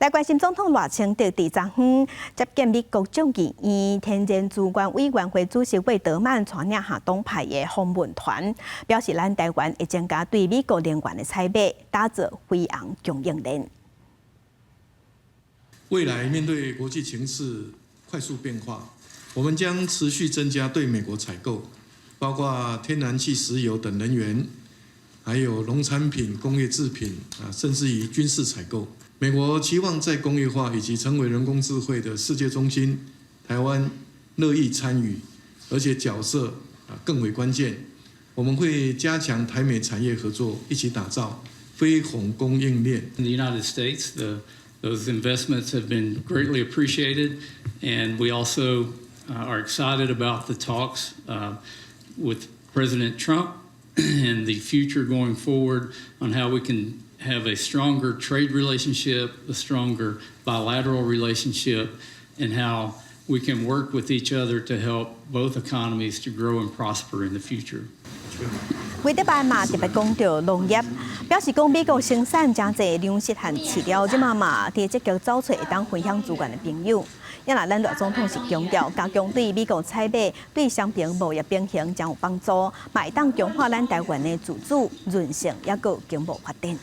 來關心總統賴清德佇昨昏接見美國眾議院天然資源委員會主席魏德曼帶領下黨派的訪問團，表示咱台灣會增加對美國能源的採買，打造飛航供應鏈。未來面對國際情勢快速變化，我們將持續增加對美國採購，包括天然氣、石油等能源，還有農產品、工業製品啊，甚至於軍事採購。美國期望再工業化以及成為人工智慧的世界中心，台灣樂意參與，而且角色啊更為關鍵。我們會加強台美產業合作，一起打造飛鴻供應鏈。 In the United States, those investments have been greatly appreciated, and we also are excited about the talks with President Trump and the future going forward on how we can have a stronger trade relationship, a stronger bilateral relationship, and how we can work with each other to help both economies to grow and prosper in the future. 魏德曼嘛特別講著農業，表示講美國生產誠濟糧食和飼料，這馬嘛佇積極找揣會當分享資源的朋友。也若咱賴總統是強調，加強對美國採買，對雙邊貿易平衡將有幫助，嘛會當強化咱台灣的自主、韌性，抑閣經貿發展。